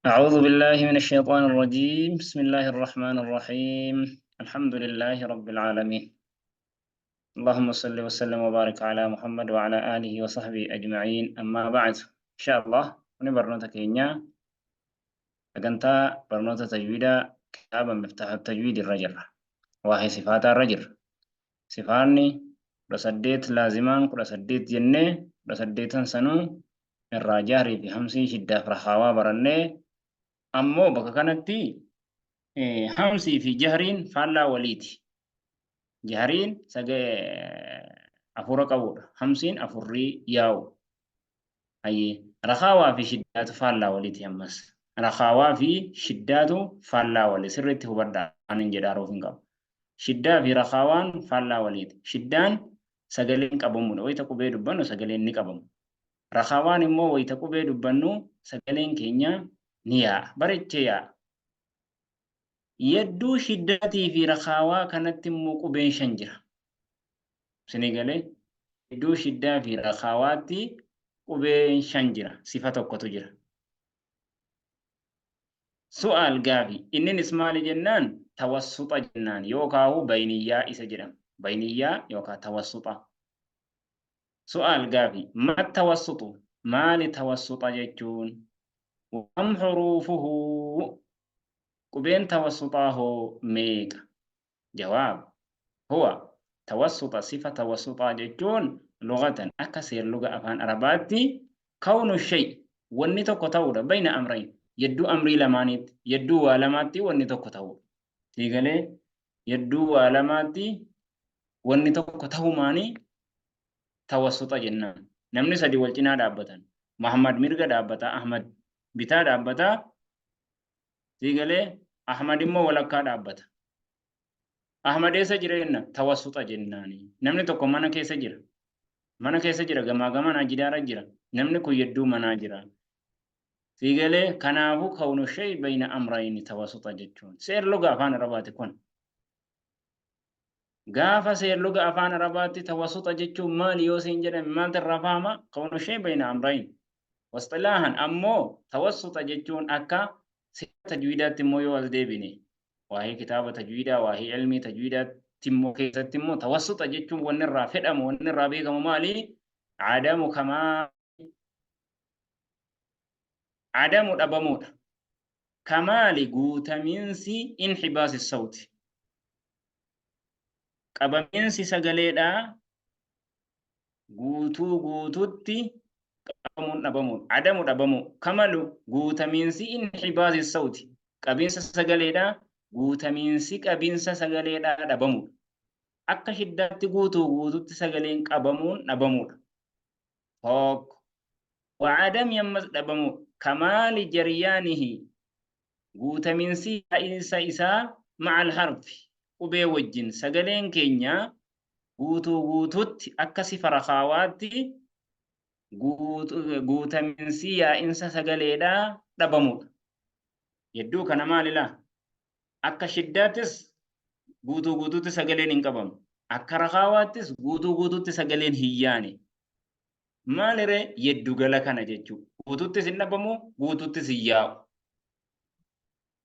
أعوذ بالله من الشيطان الرجيم. بسم الله الرحمن الرحيم. الحمد لله رب العالمين. اللهم صل وسلم وبارك على محمد وعلى آله وصحبه أجمعين. أما بعد، إن شاء الله kuni barnoota keenya sagantaa barnoota tajwiidaa kitaaba Miftaahu Tajwiid irra jirra. Waa'ee sifaataa irra jirra. Sifaanni 18, laazimaan 18 jennee, 18n sanuu irraa jahrii fi hamsii, shiddaaf rahaawaa barannee, ammoo bakka kanatti hamsii fi jahriin faallaa waliiti. Jahriin afuura qabuudha. Hamsiin afurrii yaa'u. Hayyee, rakaawaa fi shiddaatu faallaa waliiti ammas. Rakaawaa fi shiddaatu faallaa walii, sirriitti hubadhaa, waan hin jedhaaruuf hin qabu. Shiddaa fi rakaawaan faallaa waliiti. Shiddaan sagaleen qabamuudha. Wayita qubee dubbannu sagaleen ni qabamu. Rakaawaan immoo wayita qubee dubbannu sagaleen keenya ni yaa'a. Bareechee yaa'a. Yedduu shiddaatii fi rakaawaa kanatti immoo qubeen shan jira. Isinii galee? Yedduu shiddaa fi rakaawaatti qubeen shan jira. Sifa tokkotu jira. Su'aal, gaafi. Inninis maali jennaan, tawassuxa jennaan, yookaahu bayniyyaa isa jedhama. Bayniyyaa yookaa tawassuxa. Su'aal, gaafi. Ma tawassuxu? Maali tawassuxa jechuun? Wa kam huruufuhu? Qubeen tawassuxaa hoo meeqa? Jawaab: Huwa tawassuxa, sifa tawassuxaa jechuun, lughatan, akka seerluga afaan Arabaatti, kawnu shay, wanni tokko ta'uudha, bayna amrayn, yedduu amrii lamaaniitti, yedduu waa lamaatti wanni tokko ta'uudha. Sii galee? Yedduu waa lamaatti wanni tokko ta'umaani tawassuxa jennaan. Namni sadi wal cinaa dhaabbatan. Muhammad mirga dhaabbata, Ahmad bitaa dhaabbata. Sii galee? Ahmad immoo walakkaa dhaabbata. Ahmad eessa jira jenna? Tawassuxa jennaani. Namni tokko mana keessa jira. Mana keessa jira, gamaa gamanaa jidaara jira. Namni kun yedduu manaa jira. Sii galee? Kanaafuu kawnu shay bayna amrayni tawassuxa jechuun. Seerluga afaan Arabaati kun. Gaafa seerluga afaan Arabaatti tawassuxa jechuun maali yoo siin jedhame, maaltu irraa fahama? Kawnu shay bayna amrayn. Wasxilaahan ammoo tawassuxa jechuun, akka seera tajwiidaatti immoo yoo as deebine, waa'ee kitaaba tajwiidaa, waa'ee ilmii tajwiidaatti immoo keessatti immoo, tawassuxa jechuun wanni irraa fedhamu, wanni irraa beekamu maali? Adamu kamaa, adamu dhabamuudha. Kamaali, guutamiinsi, inhibaasi sawti, qabamiinsi sagaleedhaa guutuu guututti qabamuun dhabamuudha. Adamu, dhabamuu, kamalu, guutamiinsi, inhibaasi sawti, qabiinsa sagaleedhaa, guutamiinsi qabiinsa sagaleedhaa dhabamuudha. Akka shiddaatti guutuu guututti sagaleen qabamuun dhabamuudha. Tokko. Wa'adami, ammas dhabamuu, kamaali jaryaanihi, guutaminsi yaa'insa isaa, ma'al harfi, qubee wajjin, sagaleen keenya guutuu guututti akka sifa rakaawaatti guutaminsi yaa'insa sagaleedhaa dhabamuudha. Yedduu kana maalilaa? Akka shiddaattis guutuu guutuutti sagaleen hin qabamu. Akka rakaawaattis guutuu guutuutti sagaleen hin yaane. Maaliree, yeddu gala kana jechuu. Guututtis hin dhabamu, guututtis hin yaa'u.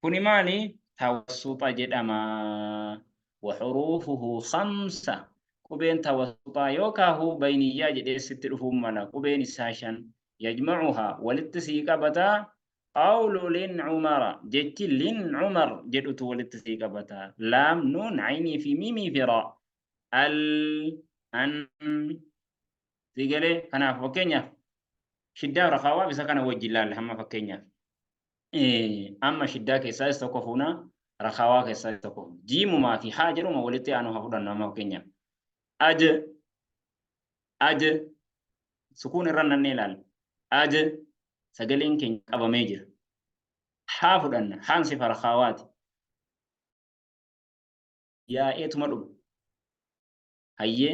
Kuni maali? Tawassuxa jedhama. Wa huruufuhu khamsa. Qubeen tawassuxaa yookaahu bayniyyaa jedhee sitti dhufuun mala. Qubeen isaa shan. Yajmacuhaa, walitti sii qabata, qawlu lin Umara, jechi lin Umar jedhutu walitti sii qabata. Laam, nuun, aynii fi miimii fi raa. Al, an. Sii galee? Kanaaf fakkeenyaaf shiddaa rakaawaaf isa kana wajjin laalle. Hamma fakkeenyaaf amma shiddaa keessaa isa tokko fuuna, rakaawaa keessaa isa tokko, jiimumaa fi haa jedhuma walitti aanu haa fudhannu. Amma fakkeenyaaf aj, aj, sukuun irra nannee ilaalla. Aj, sagaleen keenya qabamee jira. Haa fudhanna, haan sifa rakaawaati, yaa'eetuma dhuma. Hayyee,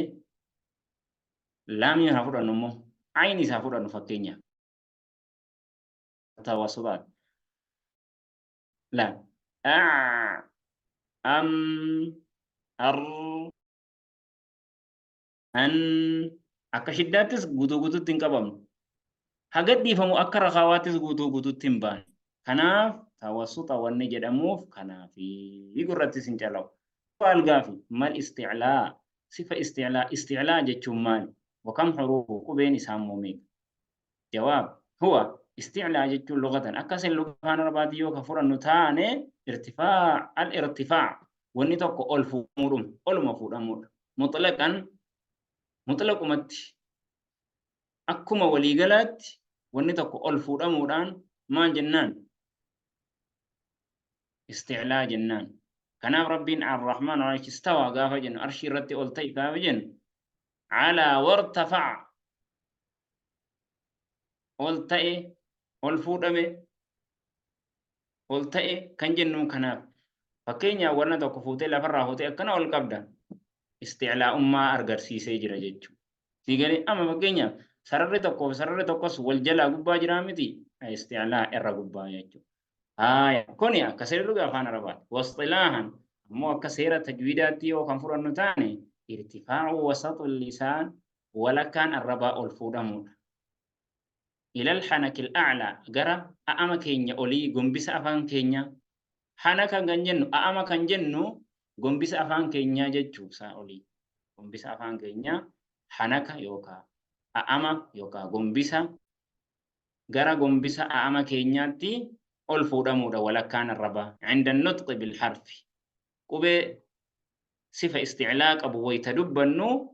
laamii haa fudhannu immoo, ayni isaa fudhannu fakkeenyaaf. Tawassuxaat laam, a, am, ar, an, akka shiddaattis guutuu guutuutti hin qabamnu. Haga dhiifamu akka rakaawaattis guutuu guutuutti hin baane. Kanaaf tawassuxa wanni jedhamuuf kanaafi gurrattis hin calawu. Su'aal gaafi mal isticlaa sifa isticlaa isticlaa jechuun maali? Wa kam huruufu qubeen isaa immoo meeqa? Jawaab huwa isticlaa jechuun lughatan akka isin luga afaan arabaatiin yoo ka fudhannu taane irtifaa al irtifaa wanni tokko ol fuudhamuudhuma oluma fuudhamuudha. Mutlaqan mutlaqumatti Akkuma waliigalaatti wanni tokko ol fuudhamuudhaan maal jennaan? Isticlaa jennaan. Kanaaf Rabbiin Ar-Rahmaan arshi istawaa gaafa jennu arshii irratti ol ta'e gaafa jennu alaa wartafa'a ol ta'e ol fuudhame ol ta'e kan jennuun kanaaf. Fakkeenyaaf wanna tokko fuutee lafarraa fuutee akkana ol qabda isticlaa'ummaa argarsiisee jira jechuudha. Sii galee amma fakkeenyaaf sararri tokkoo fi sararri tokkos wal jalaa gubbaa jiraa miti isticlaa irra gubbaa jechuudha. Haaya kuni akka seera lugaa afaan Arabaati. Wasxilaahan ammoo akka seera tajwiidaatti yoo kan fudhannu taane irtifaa'u wasaxu lisaan walakkaan arrabaa ol fuudhamuudha. Ilal hanakil a'laa gara a'ama keenya olii gombisa afaan keenyaa. Hanaka kan jennu a'ama kan jennu gombisa afaan keenyaa jechuu isaa olii. Gombisa afaan keenyaa hanaka yookaa a'ama yookaa gombisa gara gombisa a'ama keenyaatti ol fuudhamuudha walakkaan arrabaa. Inda nutqi bil harfi. Qubee sifa isticlaa qabu wayta dubbannu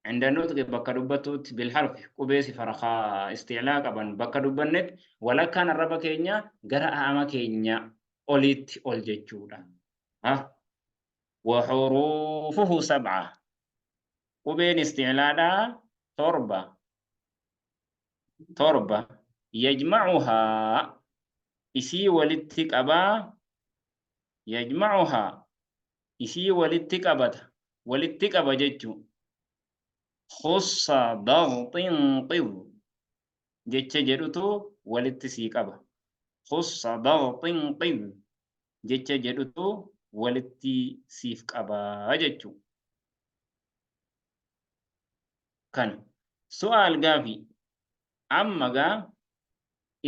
Inda nutqi bakka dubbattuutti bil harfi qubee sifa rakhaa isticlaa qaban bakka dubbannetti walakkaan arraba keenya gara a'ama keenya oliitti ol jechuudha. Ha? Wa huruufuhu sab'a. Qubeen isticlaadhaa torba. Torba. Yajma'uhaa isii walitti qabaa yajma'uhaa isii walitti qabata walitti qaba jechu khussa daghxin qidh jecha jedhutu walitti sii qaba khussa daghxin qidh jecha jedhutu walitti siif qaba jechu kana su'aal gaafi amma gaa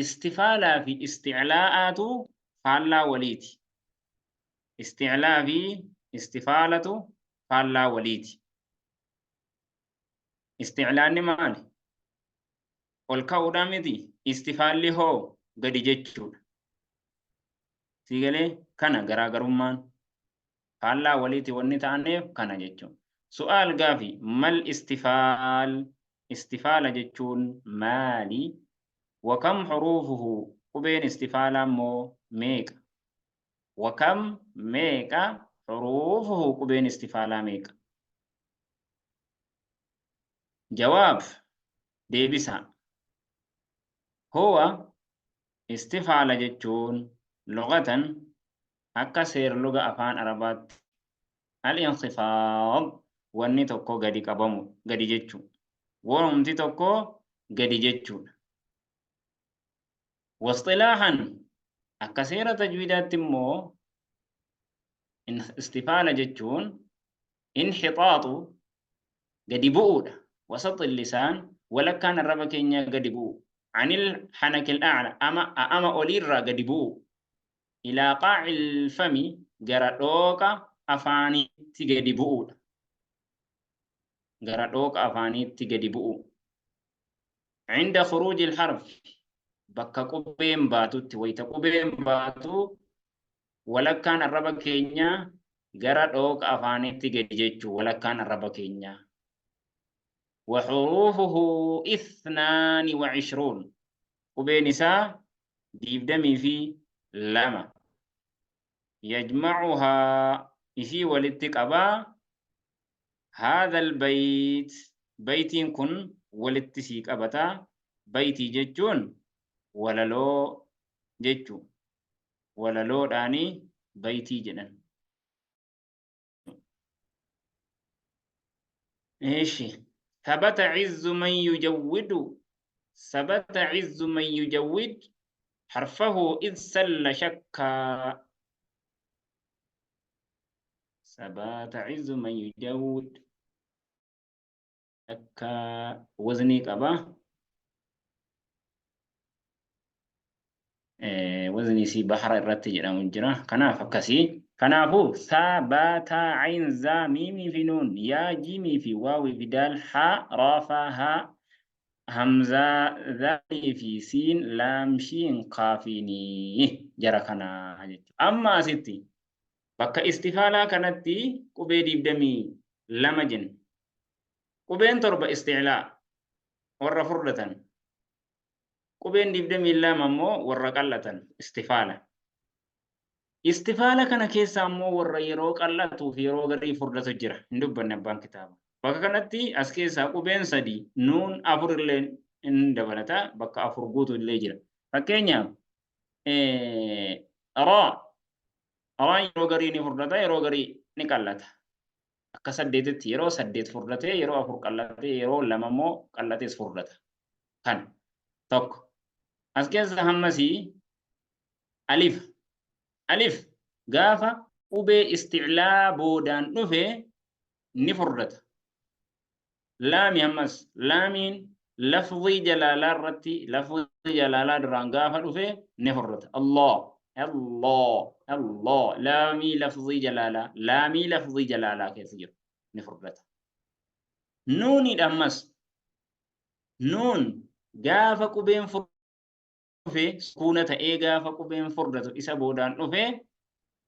istifaalaa fi isticlaa'aatu faallaa waliiti Isticlaa fi istifaalatu faallaa waliiti. Isticlaanni maali? Ol ka'uudha miti. Istifaalli hoo gadi jechuudha. Sii galee kana garaagarummaan faallaa waliiti wanni ta'aneef kana jechuudha. Su'aal gaafi mal istifaal istifaala jechuun maali? Wa kam huruufuhu qubeen istifaalaa immoo meeqa? Wa kam meeqa huruufuhu qubeen istifaalaa meeqa? Jawaab deebisaa. Huwa istifaala jechuun lughatan akka seerluga afaan Arabaatti al-inxifaad wanni tokko gadi qabamu gadi jechuu. Wanumti tokko gadi jechuudha. Wasxilaahan akka seera tajwiidaatti immoo istifaala jechuun inhixaaxu gadi bu'uudha. Wasaxi lisaan walakkaan arraba keenyaa gadi bu'u. Anil hanakil a'la ama a'ama oliirraa gadi bu'u. Ilaa qaa'il fami gara dhooqa afaaniitti gadi bu'uudha. Gara dhooqa afaaniitti gadi bu'u. Inda khuruujil harfi bakka qubeen baatutti wayta qubeen baatu walakkaan arraba keenyaa gara dhooqa afaanitti gadi jechuu walakkaan arraba keenyaa. Wa huruufuhu ithnaani wa ishruun qubeen isaa 22. Yajma'uhaa isii walitti qabaa Haadhal bayt baytiin kun walitti sii qabata baytii jechuun walaloo jechu walaloodhaani baytii jedhan. Eeshi thabata izzu man yujawwidu sabata izzu man yujawwid harfahu id salla shakkaa Sabaata izzu man yujawwid akka waznii qaba. Wazni isii bahara irratti jedhamu jira. Kanaaf akkasii. Kanaafuu saa, baa, taa, ayn, zaa, miimii fi nuun, yaa, jiimii fi waawii fi daal, haa, raa, faa, haa, hamzaa, zaalii fi siin, laam, shiin, kaafiinii jara kanaa jechuudha. Amma asitti bakka istifaalaa kanatti qubee 22 jenna. Qubeen 7 isticlaa warra furdatan. Qubeen 22 ammoo warra qal'atan istifaala. Istifaala kana keessa ammoo warra yeroo qal'atuu fi yeroo garii furdatu jira. Hin dubbanne abbaan kitaaba. Bakka kanatti as keessaa qubeen 3 nuun 4 illee hin dabalata, bakka 4 guutu illee jira. Fakkeenyaaf raa raan yeroo garii ni furdata, yeroo garii ni qal'ata. Akka saddeetitti yeroo 8 furdatee, yeroo 4 qal'atee, yeroo 2 immoo qal'atees furdata. Kan tokko. As keessa hammasii alif. Alif gaafa qubee isticlaa boodaan dhufe ni furdata. Laami ammas laamiin lafzii jalaalaa irratti, lafzii jalaalaa duraan gaafa dhufe ni furdata. Allah, Allah, Allah, laamii lafzii jalaalaa, laamii lafzii jalaalaa keessa jiru ni furdata. Nuunidha ammas. Nuun gaafa qubeen dhufe sukuuna ta'ee gaafa qubeen furdatu isa boodaan dhufe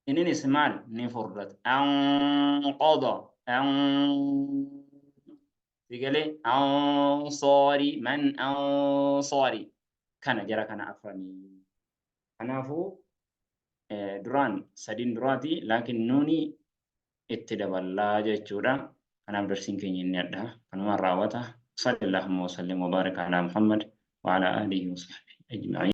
inninis maal ni furdata. Anqada, sigalee ansaari, man ansaari, kana jara kana afranii. Kanaafuu duraan sadiin duraati, laakiin nuuni itti daballaa jechuudha. Kanaaf darsiin keenya inni adda kanumaan raawwata. Sallallahu wa sallim wa barik ala Muhammad wa ala alihi wa sahbihi ajma'in.